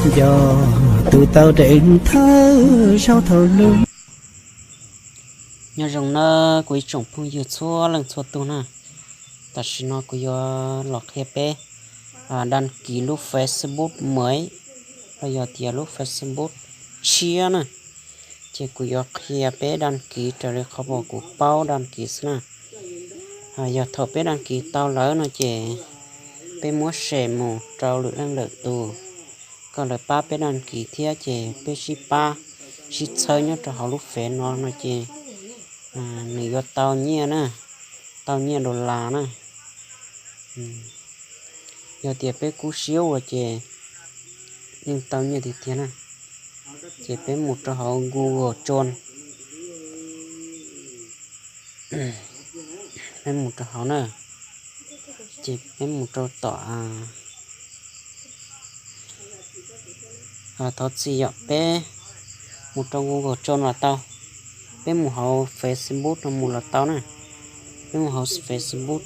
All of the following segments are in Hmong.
Yog tus tau deev thawj zaub thaum lub. Nyob zoo na kuv ib tsoom phooj ywg txhua leej txhua tus na. Tam sim no kuv yuav los qhia peb đăng ký lub Facebook mới, los yog tias lub Facebook tshiab na. Ces kuv yuav qhia peb đăng ký raws li qhov uas kuv paub đăng ký xwb na. Yog thaum peb đăng ký tau lawm no ces peb muab share mus rau lwm leej lwm tus, kom lawv pab peb đăng ký thiab ces peb sib pab sib txhawb nyob rau hauv lub Face no no ces nws yuav tau nyiaj na, tau nyiaj dollar na. Yog tias peb kub siab ua ces yeej tau nyiaj tiag tiag na. Ces peb mus rau hauv Google Chrome, peb mus rau hauv na, ces peb mus rau tom thov txim yom, peb mus rau Google Chrome los tau, peb mus hauv Facebook no mus los tau na. Peb mus hauv Facebook,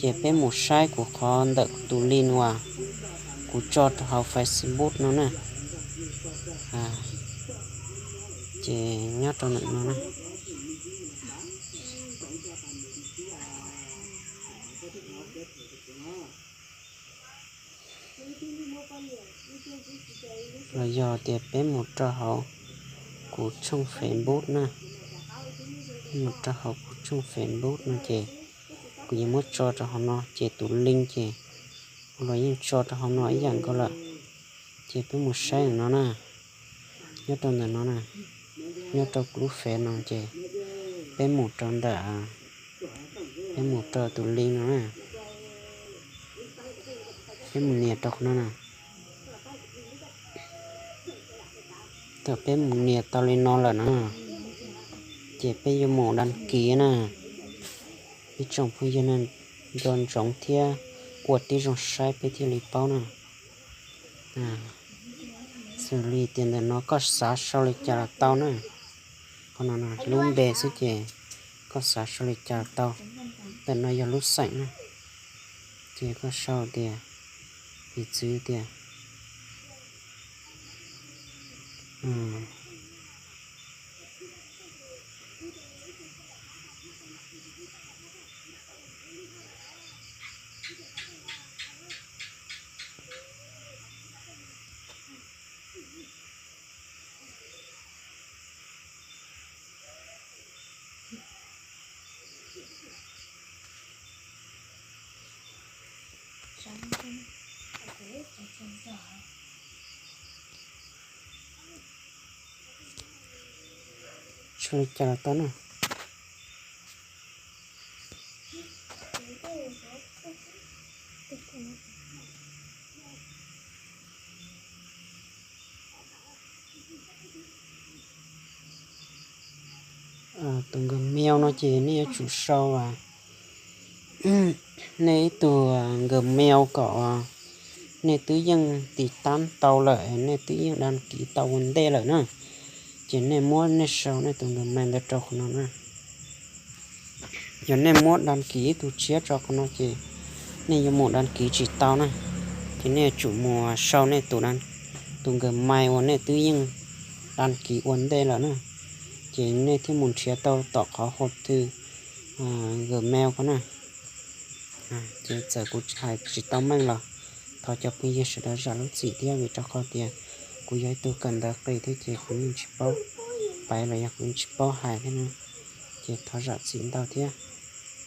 ces peb mus saib kuv qhov ntawm tus link uas kuv tso rau hauv Facebook no na. Ces nyob rau ntawm no na. Los yog tias peb mus rau hauv kuv tshooj Facebook na, mus rau hauv kuv tshooj Facebook no ces kuv yuav muab tso rau hauv no ces tus link ces kuv los yeej tso rau hauv no ib yam nkaus lawm. Ces peb mus saib ntawm no na, nyob rau ntawm no na, nyob rau kuv lub Face no ces peb mus rau ntawm, peb mus rau tus link no na, peb mus nias rau qhov no na. Thaum peb mus nias tau li no lawm na, ces peb yuav mus đăng ký na. Ib tsoom phooj ywg nco ntsoov thiab ua tib zoo saib peb thiaj li paub na. Xws li tias ntawm no koj xav sau li cas los tau na. Qhov no lub npe xwb ces koj xav sau li cas los tau. Ntawm no yog lub xeem na, ces koj sau tias, piv txwv tias Sau li cas los tau na. Tus Gmail no ces nej yuav tsum sau nej ib tug Gmail kom nej twb yeej tiv tab tau lawm, nej twb yeej đăng ký tau ua ntej lawm na. Ces nej muab nej sau nej tus Gmail ntawd rau qhov no na. Yog nej muab đăng ký ib tug tshiab rau qhov no ces nej yuav mus đăng ký tsis tau na. Ces nej yuav tsum mus sau nej tus, tus Gmail uas nej twb yeej đăng ký ua ntej lawm na. Ces nej thiaj mus nrhiav tau tom qhov hauv tw Gmail ko na. Ces txawm kuv hais tsis tau meej los thov cov phooj ywg sawv daws zam lub txim thiab, vim rau qhov tias kuv yog ib tug kawm ntawv qis thiab ces kuv yeej tsis paub paiv los yog kuv yeej tsis paub hais thiab na. Ces thov zam txim ntau thiab.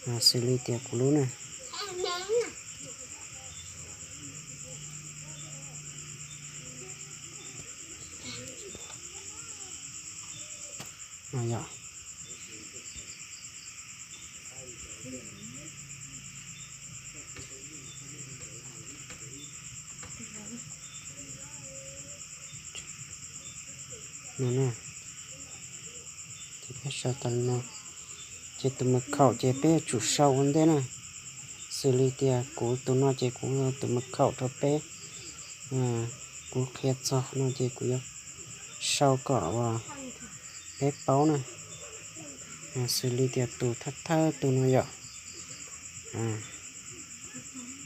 Xws li tias kuv lub na, ces peb sau tau li no. Ces tus mật khẩu ces peb yuav tsum sau ua ntej na. Xws li tias kuv tus no ces kuv tus mật khẩu rau peb, kuv qhia txog no ces kuv yuav sau kom uas peb paub na. Xws li tias tus thawj thawj tus no yom,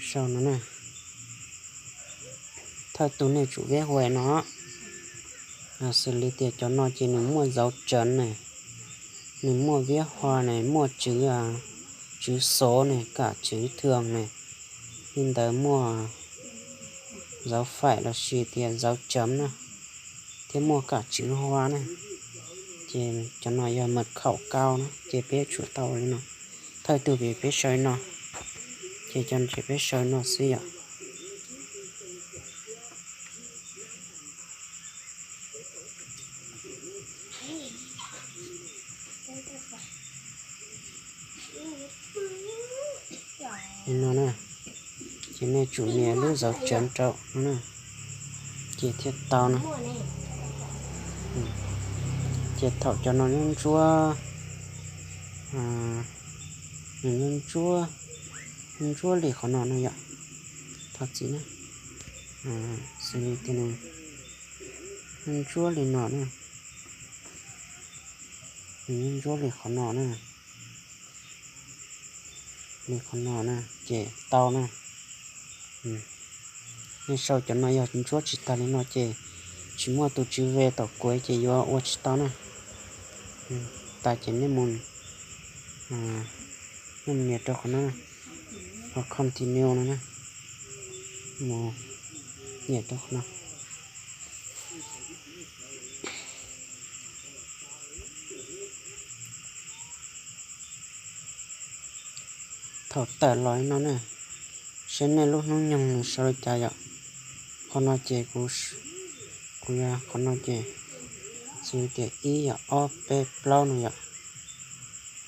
sau no na. thawj tug nej tsum veb hua no. Xws li tias cov no ces nws muaj dấu chấm ne, nws muaj veb hua ne, muaj tswv, tswv số ne, kam tswv thường ne, li ntawd muaj dấu phẩy lossis tias dấu chấm na, thiab muaj kam tswv hua na. Ces cov no yog mật khẩu kau na, ces peb tsum tau li no. Thawj tug peb sau li no, ces cov no ces peb sau li no xwb yom. Li no na, ces nej tsum nias lub dấu chấm rau no na, ces thiaj tau na. Ces thaum cov no ntsuab, ntsuab, ntsuab li qhov no na yom. Thov txim na, xws li tias nws ntsuab li no na, nws ntsuab li qhov no na, li qhov no na, ces tau na. Nej sau cov no yog ntsuab tsis tag li no ces tsis muaj tus tswv ve tom kuv ces yuav ua tsis tau na. Tas ces nej mus, nej mus nias rau qhov no, qhov continue no na, mus nias rau qhov no. Thaum tawm los li no na, saib nej lub hnub nyoog nws sau li cas yom. Qhov no ces kuv, kuv yog qhov no ces xws li tias ib yom, ob peb plaub no yom,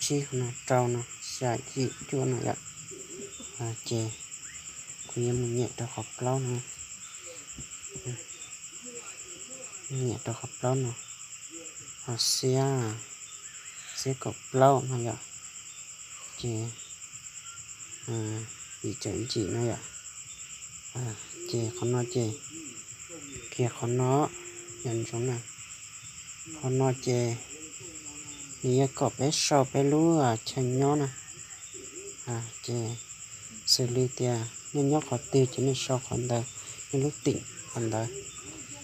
tsib qhov no, rau no, xya yim cuaj no yom. Ces kuv yuav mus nyiam rau qhov plaub no, nyiam rau qhov plaub no, ho xiab, xiab kaum plaub no yom. Ces yim caum yim no yom. Ces qhov no ces kiag qhov no, yog ntsoov na, qhov no ces nws yuav kom peb sau peb lub chaw nyob na. Ces xws li tias nej nyob qhov twg ces nej sau qhov ntawd, nej lub tỉnh qhov ntawd.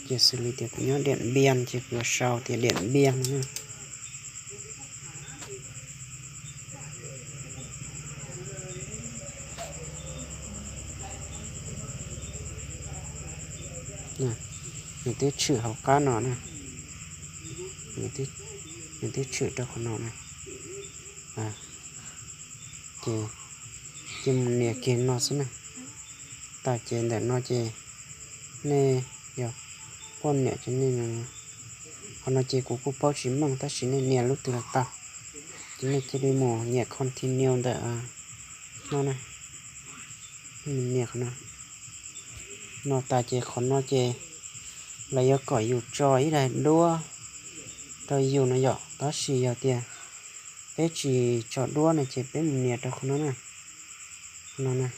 Ces xws li tias kuv nyob Điện Biên ces kuv yuav sau tias Điện Biên no. Nws twb tshwm hauv qab no na, nws twb tshwm rau qhov no na. Ces, ces mus nias kiag no xwb na. Tas ces ntawm no ces nej yog poj niam ces nej, qhov no ces kuv kuj paub tsis meej tab sis nej nias lub twg los tau. Ces nej cia li mus nyiam continue ntawm no na. Nias qhov no, no tas ces qhov no ces lawv yuav kom yus tso ib daim duab rau yus no yom, tab sis yog tias peb tsis tso duab no ces peb mus nias rau qhov no na, qhov no na.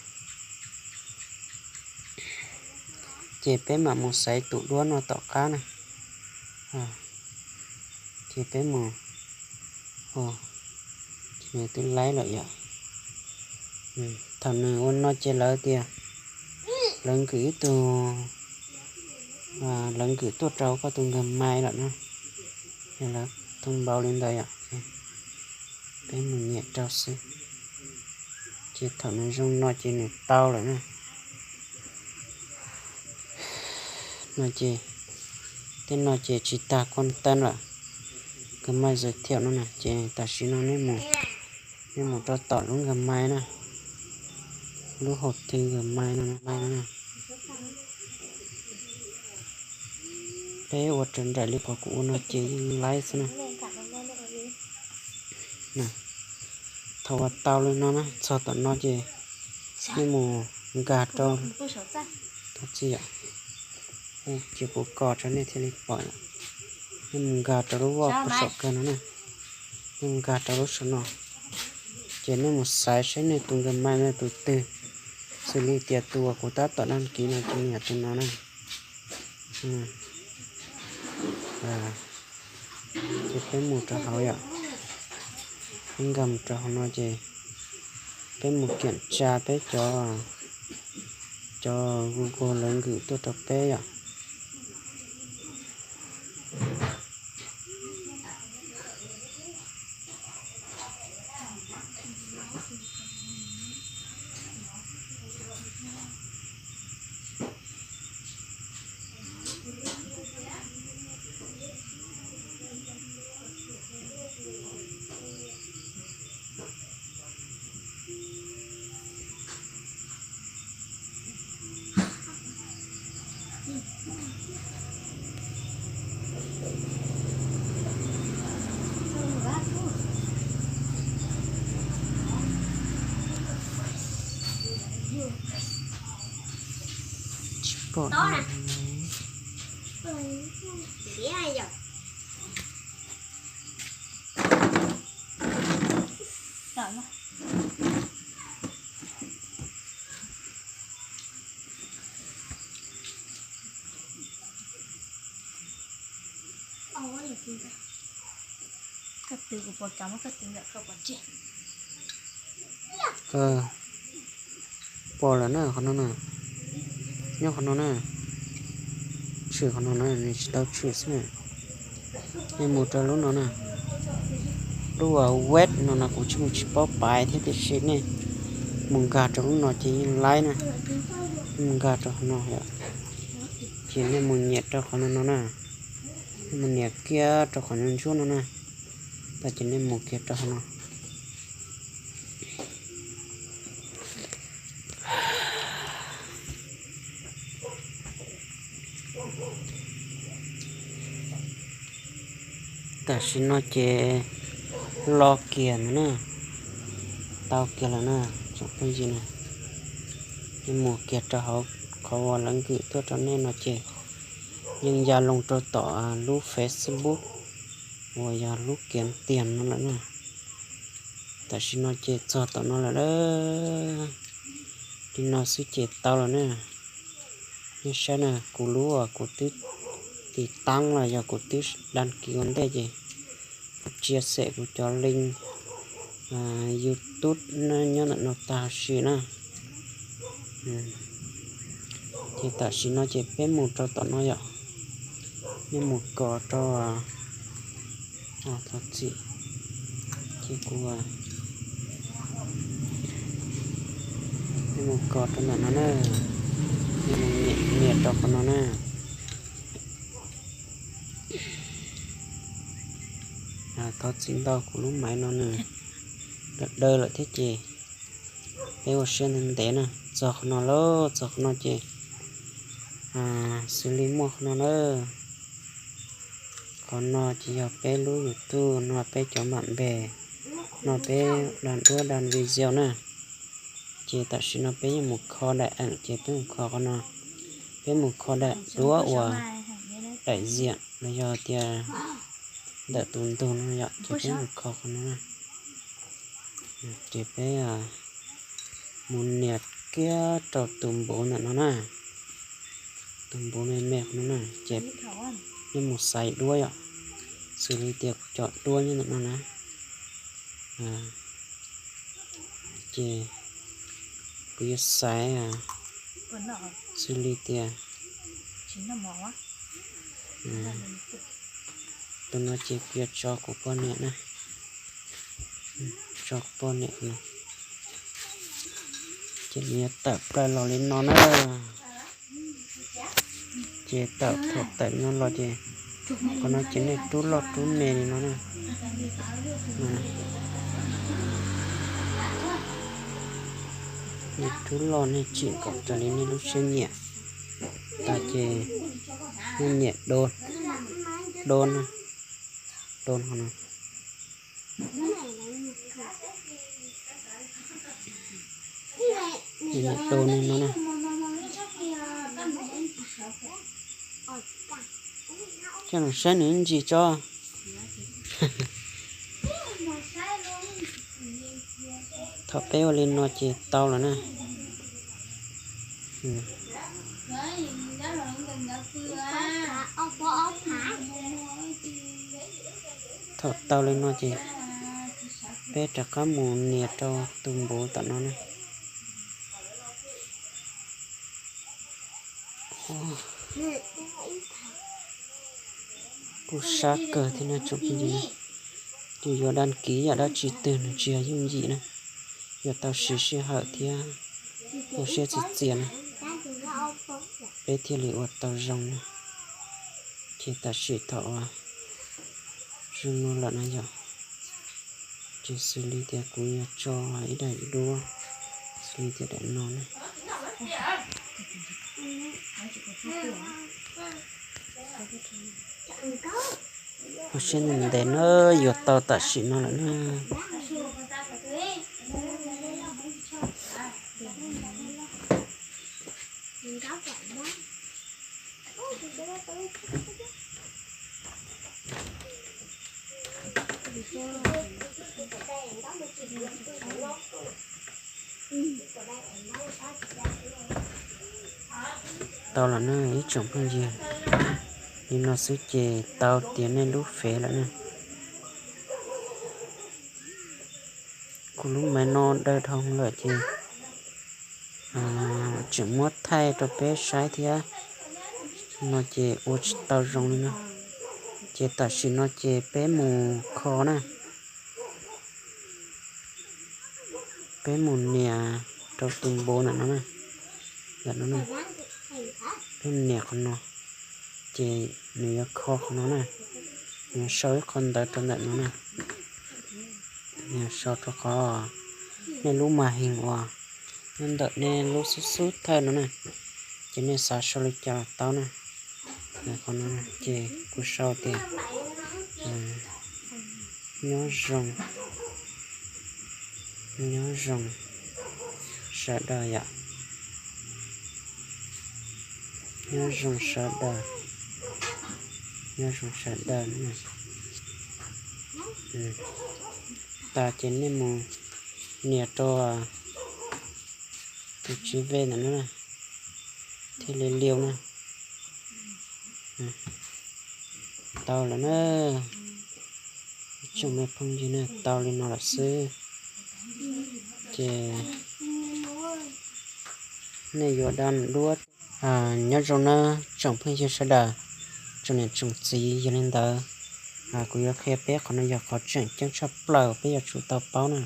Ces peb mam mus xaiv tus duab no tom qab na. Ces peb mus, nws twb laib lawm yom. Thaum nws ua no ces lawv tias lawv nkwm ib tug, lawv nkwm tuaj rau koj tus nkawg mai lawm na, yog lawv thông báo li ntawd yom. Peb mus nyiam rau xwb. Ces thaum nws zoo no ces nws tau lawm na. No ces, tej no ces tsis tas kuaj teeb lawm. Nkawg mai giới thiệu no na ces tam sim no nej mus, nej mus rau tom lub nkawg mai na, lub hộp thư nkawg mai no, mai no na. Peb ua raws nraim li qhov kuv ua no ces yeej laib xwb na. Thaum uas tau li no na, txog tom no ces nej mus nkag rau, txi, ces kuv kos rau nej thiaj li pom. Nej mus nkag rau lub vaj pos saum kawg no na, nej mus nkag rau lub saum no, ces nej mus xaiv saib nej tus nkawg mai no tus twg. Xws li tias tus uas kuv tab tom đăng ký no ces nws yog tus no na. Ces peb mus rau hauv yom, peb nkag mus rau hauv no ces peb mus kiểm tra peb cov, cov Google lawv nkwm tuaj rau peb yom. Tsis pom. Pom lawm na qhov no na, nyob qhov no na, tshwm qhov no na, nws tsis tau tshwm xwb na. Nej mus rau lub no na, lub web no no kuv tsis mus tsis paub pais thiab tiam sis nej mus nkag rau lub no ces yeej laib na. Mus nkag rau qhov no, ces nej mus nias rau qhov no no na, nej mus nias kiag rau qhov ntsuab no na, tas ces nej mus kiag rau qhov no. Tam sim no ces los kiag ntawd na, tau kiag lawm na, tsoom phooj ywg na. Nej mus kiag rau hauv qhov uas lawv nkwm tuaj rau nej no ces yeej ya loo rau tom lub Facebook uas yog lub kiav tiag no lawm na. Tam sim no ces txog tom no lawm. Li no xwb ces tau lawm na. Nej saib na, kuv lub uas kuv twb tiv taab los yog kuv twb daj kis ua ntej ces kuv tsia xem kuv cov link YouTube nyob ntawm no tag huv si na. Ces tam sim no ces peb mus rau tom no yom, nej mus kos rau, thov txim, ces kuv, nej mus kos rau ntawm no na, nej mus nias rau qhov no na. Thov txim ntau, kuv lub maiv no nws daws lawm thiab ces peb ua siab ntev ntev na. Txog qhov no lawm, txog qhov no ces xws li muaj qhov no na. Qhov no ces yog peb lub YouTube no, peb cov mam npe no, peb daj duab daj video na. Ces tam sim no peb yeej mus kho daim eem ces peb mus kho qhov no. Peb mus kho daim duab uas daim ziam los yog tias ntawm tus ntug no yom, ces peb mus kho qhov no na. Ces peb mus nias kiag rau tus npuv ntawm no na. Tus npuv me me qhov no na, ces nej mus xaiv duab yom, xws li tias kuv cov duab nyob ntawm no na. Ces kuv yuav xaiv xws li tias tus no ces kuv yuav tso kuv poj niam na, tso kuv poj niam no. Ces nws yuav tawm plaws los li no na. Ces tawm, thaum tawm no los ces qhov no ces nej rub loj rub me li no na. Nej rub loj nej tsim kom raws li nej lub siab nyiam. Tas ces nej nias do, do na, do no. Nias do no na. Coj los saib nws ntsis tso. Thaum peb ua li no ces tau lawm na. Thaum tau li no ces peb rov qab mus nias rau tus npuv tom no na. Kuj sab kawg thiab na tsoom phooj ywg, yus yuav đăng ký yam dab tsi twg nws tsis yog yooj yim na, yuav tau siv sij hawm thiab ua siab txias txias na, peb thiaj li ua tau zoo na. Ces tam sim thaum zoo no lawm no yom, ces xws li tias kuv yuav tso ib daim duab xws li tias daim no na. Ua siab ntev ntev na, yuav tau tam sim no lawm na. Tau lawm na ib tsoom phooj ywg, li no xwb ces tau tias nej lub fev lawm na. Kuv lub maiv no daw dhau lawm ces tseem muab thaij rau peb saib thiab, no ces ua tsis tau zoo li na. Ces tam sim no ces peb mus kho na, peb mus nias rau tus npau ntawm no na, ntawm no na, peb mus nias qhov no, ces nws yuav kho qhov no na, nws yuav sau ib qho ntawv rau ntawm no na, nws yuav sau rau qhov nej lub màn hình uas nyob ntawm nej lub xub xub thawj no na, ces nej xav sau li cas los tau na. Qhov no ces kuv sau tias nyob zoo, nyob zoo sawv daws yom, nyob zoo sawv daws, nyob zoo sawv daws. Tas ces nej mus nias rau tus tswv ve ntawm no na, thiaj li liu na. Tau lawm na, ib tsoom me phooj ywg na, tau li no lawm xwb. Ces nej yuav đăng duab. Nyob zoo na tsoom phooj ywg sawv daws, tsoom niam tsoom txiv, yog li ntawd kuv yuav qhia peb qhov no yog qhov tseem ceeb tshaj plaws peb yuav tsum tau paub na.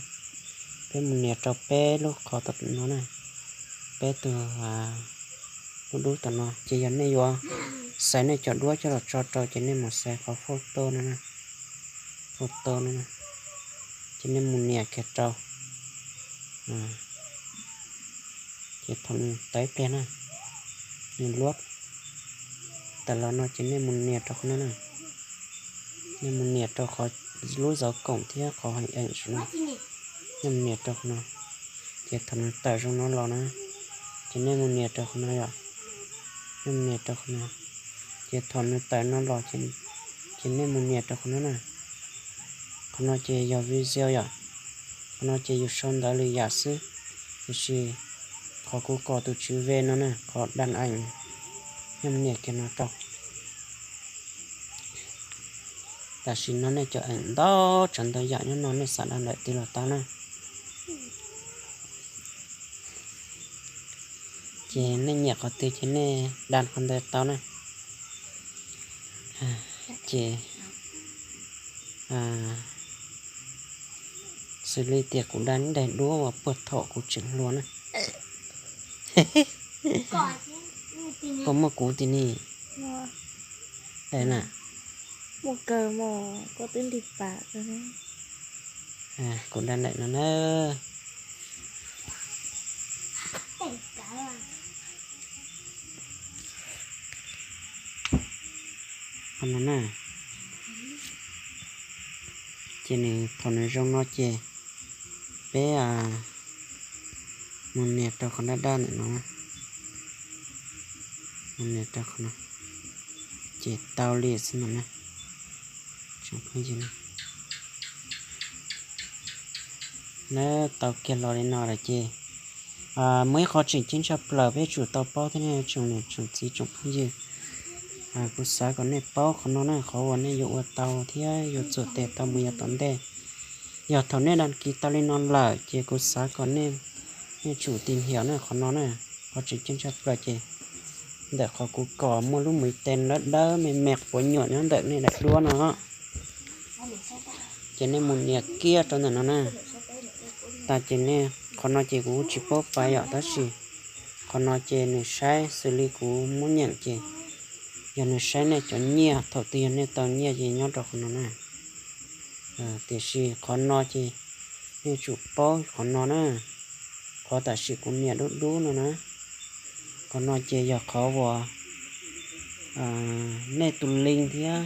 Peb mus nias rau peb lub qhov tom no na, peb tus lub dub tom no, ces yog nej yuav xaiv nej cov duab coj los tso rau ces nej mus xaiv qhov photo no na, photo no na, ces nej mus nias kiag rau. Ces thaum nws tawm ib pliag na, nws luab tawm los no ces nej mus nias rau qhov no na, nej mus nias rau qhov lub dấu cộng thiab qhov hình ảnh no, nej mus nias rau qhov no, ces thaum nws tawm zoo no los na, ces nej mus nias rau qhov no yom, nej mus nias rau qhov no, ces thaum nws tawm no los ces nej mus nias rau qhov no na. Qhov no ces yog video yom, qhov no ces yus sau ntawv lwm yam xwb, tiam sis qhov kuv kom tus tswv ve no na, qhov đăng ảnh, nej mus nias kiag no rau. Tam sim no nej cov ảnh ntau tsav ntau yam nyob no nej xav đăng daim twg los tau na. Ces nej nyiam qhov twg ces nej đăng qhov ntawd tau na. Ces xws li tias kuv đăng daim duab uas puag thaum kuv tseem hluas na. Puas muaj kuv tim ni? Daim na. Kuv đăng daim no na. Qhov no na. Ces nws thaum nws zoo no ces peb mus nias rau qhov daj daj ntawm no, mus nias rau qhov no, ces tau li xwb no na. Tsoom phooj ywg, na, tau kiag los li no lawm ces muaj ib qho tseem ceeb tshaj plaws peb yuav tsum tau paub thiab ne tsoom niam tsoom txiv tsoom phooj ywg. Kuv xav kom nej paub qhov no na, qhov uas nej yuav ua tau thiab yuav txuam tes tau mus yav tom ntej. Yog thaum nej đăng ký tau li no lawm ces kuv xav kom nej, nej tsum tìm hiểu na qhov no na, qhov tseem ceeb tshaj plaws ces Ntawm qhov kuv kom muaj lub muiv tes dawb dawb me me quav nyuam nyob ntawm nej daim duab no, ces nej mus nias kiag rau ntawm no na. Tas ces nej, qhov no ces kuv tsis paub fais yom, tab sis qhov no ces nws saib xws li kuv muab nyeem ces yog nws saib nej cov nyiaj, thaum twg yog nej tau nyiaj ces nyob rau qhov no na. Tiam sis qhov no ces nej tsum paub qhov no na, qhov tam sim kuv nias dub dub no na. Qhov no ces yog qhov uas nej tus link thiab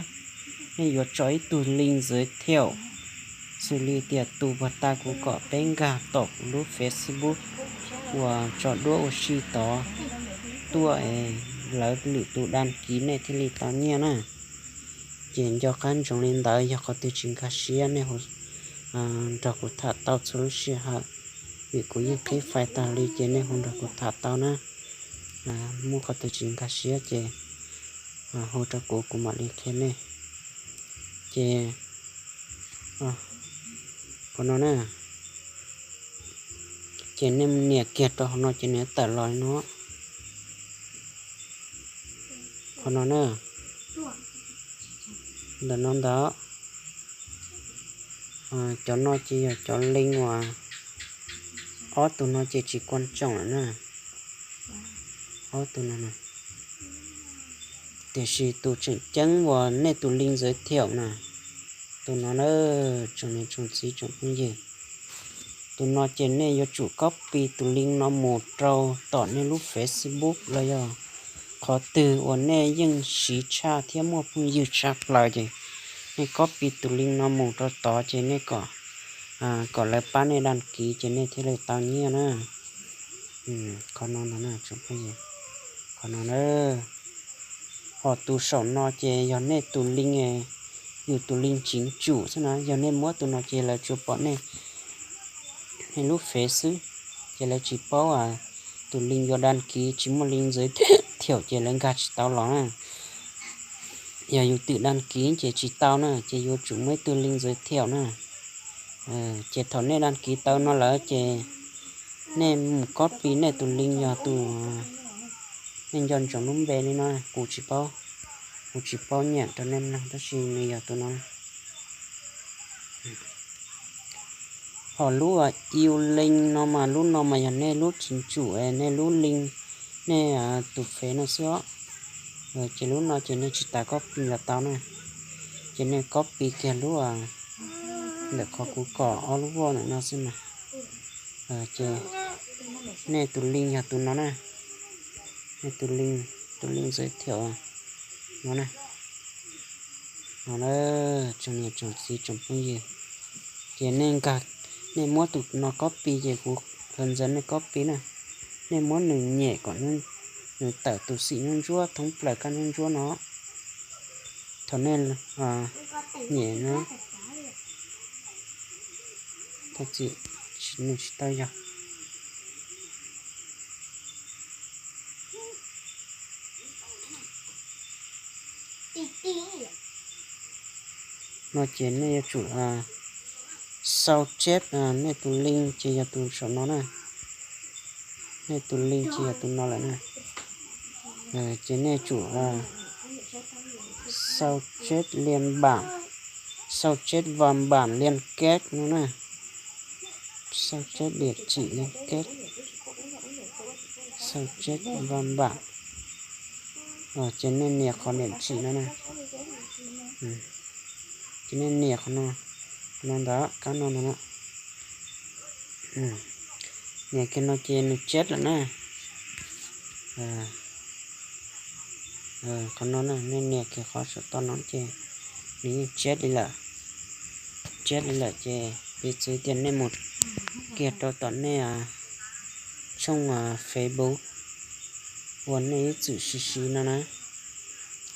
nej yuav tso ib tug link giới thiệu, xws li tias tus puag ta kuv kom peb nkag tom kuv lub Facebook uas tso duab ua si tod tuaj es lawv lwm tus đăng ký nej thiaj li tau nyiaj na. Ces nco qab ntsoov li ntawd, yog qhov twg tsis nkag siab nej hu nrog kuv tham tau txhua lub sij hawm, vim kuv yeej qhib fais tag li ces nej hu nrog kuv tham tau na. Muaj qhov twg tsis nkag siab ces hu rau kuv, kuv mam li qhia nej. Ces qhov no na, ces nej nias kiag rau qhov no ces nws tawm los no. Qhov no na, ntawm no ntag. Cov no ces yog cov link uas, ob tug no ces tsis quan trọng lawm na, ob tug no. Tiam sis tus tseem ceeb uas nej tus link giới thiệu na, tus no na, tsoom niam tsoom txiv tsoom phooj ywg, tus no ces nej yuav tsum copy tus link no mus rau tom nej lub Facebook los yog qhov twg uas nej yeej siv tshaj thiab muaj phooj ywg tshaj plaws ces nej copy tus link no mus rau tod ces nej kom, kom lawv pab nej đăng ký ces nej thiaj li tau nyiaj na. Qhov no, qhov no na, ho tus saum no ces yog nej tus link, yus tus link chính chủ xwb na. Yog nej muab tus no ces lawv tsuas pom nej, nej lub Fev xwb, ces lawv tsis paub tus link yuav đăng ký, tsis muaj link giới thiệu ces lawv nkag tsis tau los na. Yog yus twm đăng ký ces tsis tau na, ces yuav tsum muaj ib tug link giới thiệu na. Ces thaum nej đăng ký tau no lawm ces nej mus copy nej tus link, yog tus, nej nco ntsoov lub npe li no, kuv tsis paub, kuv tsis paub nyeem rau nej mloog tab sis nws yog tus no. Ho lub, a, yêu link no mas lub no mas yog nej lub chính chủ, nej lub link, nej tus Fev no xwb os. Ces lub no ces nej tsis tas copy los tau na, ces nej copy kiag lub, ntawm qhov kuv kom ob lub voj ntawm no xwb mas. Ces nej tus link yog tus no na, nej tus link, tus link giới thiệu no na. No na, tsoom niam tsoom txiv tsoom phooj ywg, ces nej nkag, nej muab tus no copy ces kuv hawv ntxawv nej copy na. Nej muab nws nyem kom nws tawm tus xim nyuab ntsuab thoob plaws kab nyuab ntsuab no. Thaum nej nyem no, tsis tau yog no ces nej yuav tsum sau chép, nej tus link ces yog tus saum no na. Nej tus link ces yog tus no lawm na. Ces nej tsum sau chép liên bản, sau chép văn bản liên kết no na. Sau chép địa chỉ liên kết, sau chép văn bản. Ces nej nias qhov địa chỉ no na. Ces nej nias qhov no, qhov no ntag, kab no ntag na. Nias kiag no ces nws chép lawm na. Qhov no na, nej nias kiag qhov saum toj no ces nws yeej chép li lawm. Chép li lawm ces piv txwv tias nej mus kiag rau tom nej tshooj Facebook uas nej ib txwm siv siv no na,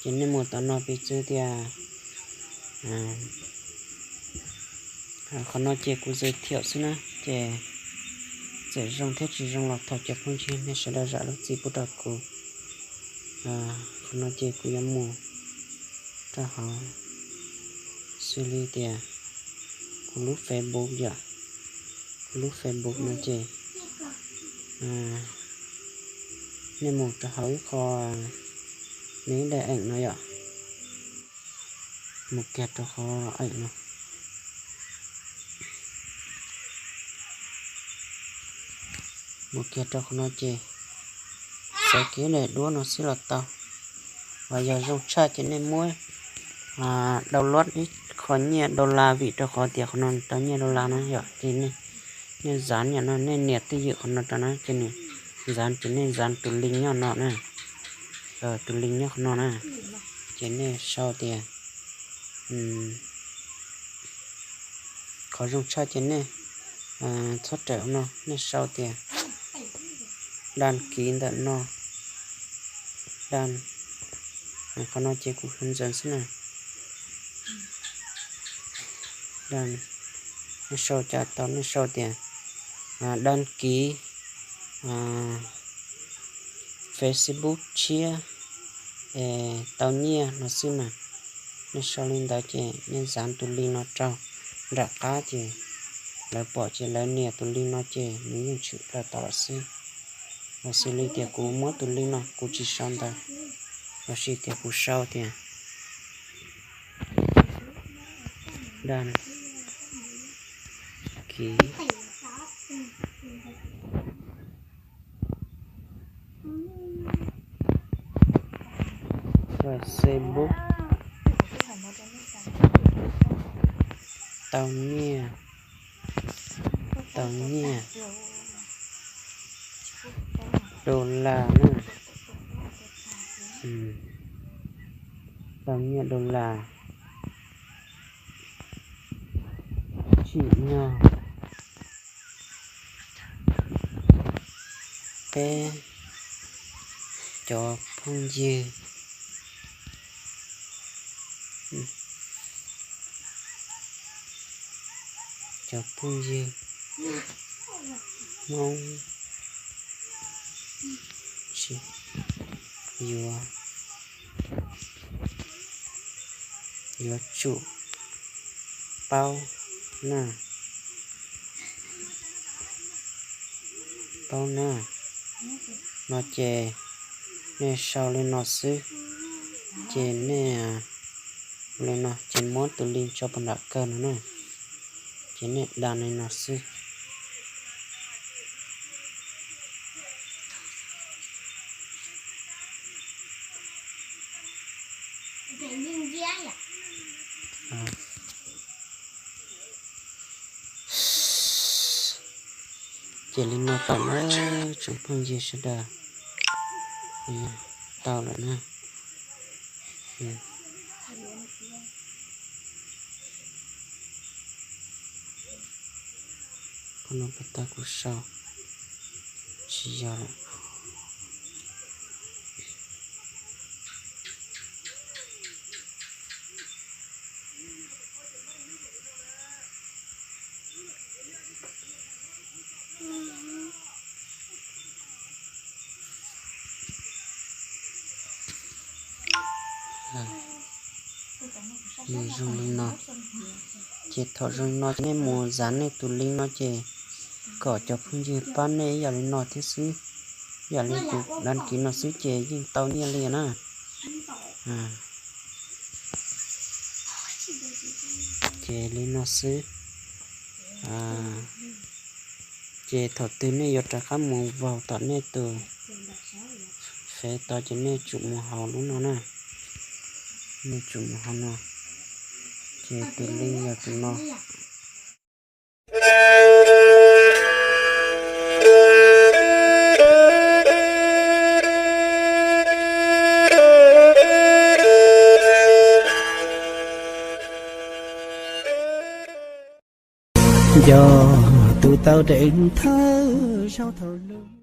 ces nej mus tom no piv txwv tias, qhov no ces kuv giới thiệu xwb na, ces txawm zoo thiab tsis zoo los thov cov phooj ywg nej sawv daws zam lub txim pub rau kuv. Qhov no ces kuv yuav mus rau hauv xws li tias kuv lub Facebook yom, kuv lub Facebook no ces Nej mus rau hauv ib qho, nws ib daim eem no yom, mus kiag rau qhov eem no, mus kiag rau qhov no ces xav kiv daim duab no xwb los tau. Ho yog zoo tshaj ces nej muab download ib qho nyiaj dollar, vim rau qhov tias qhov no tau nyiaj dollar na yom, ces nej, nej zav nyiaj no, nej nias twj ywm qhov no rau na ces nws zav, ces nej zav tus link nyob no na, tus link nyob qhov no na, ces nej sau tias, qhov zoo tshaj ces nej txhob rawm no, nej sau tias đăng ký ntawm no, đăng, qhov no ces kuv hu ntxeev xwb na, đăng, nej sau cas tau, nej sau tias đăng ký Facebook tshiab es tau nyiaj no xwb mas. Nej sau li ntawd ces nej zav tus link no rau nram qab ces lawv pom ces lawv nias tus link no ces nws yeej tshwm plaws tau lawm xwb. Los xws li tias kuv muab tus link no kuv tsis sau ntawd, los sis tias kuv sau tias đăng ký Facebook tau nyiaj, tau nyiaj dollar na, tau nyiaj dollar. Tsim nyog peb cov phooj ywg, cov phooj ywg Hmoob tsis yuav, yuav tsum paub na, paub na, no ces nej sau li no xwb, ces nej li no ces muab tus link tso puag nram kawg no na, ces nej đăng li no xwb. Ces li no tau na, tsoom phooj ywg sawv daws, tau lawm na. Qhov no puas tau kuv sau, tsis yog lawm. Nws zoo li no, ces thaum zoo li no nej mus zav nej tus link no ces kom cov phooj ywg pab nej ib yam li no thiab xwb, ib yam li kuv đăng ký no xwb ces yeej tau nyiaj li na. Ces li no xwb. Ces thaum twg nej yuav rov qab mus vaug tom nej tus fev tod ces nej tsum mus hauv lub no na, nej tsum mus hauv no, ces tus link yog tus no. Yog tus tau daim thawj zaug thaum lub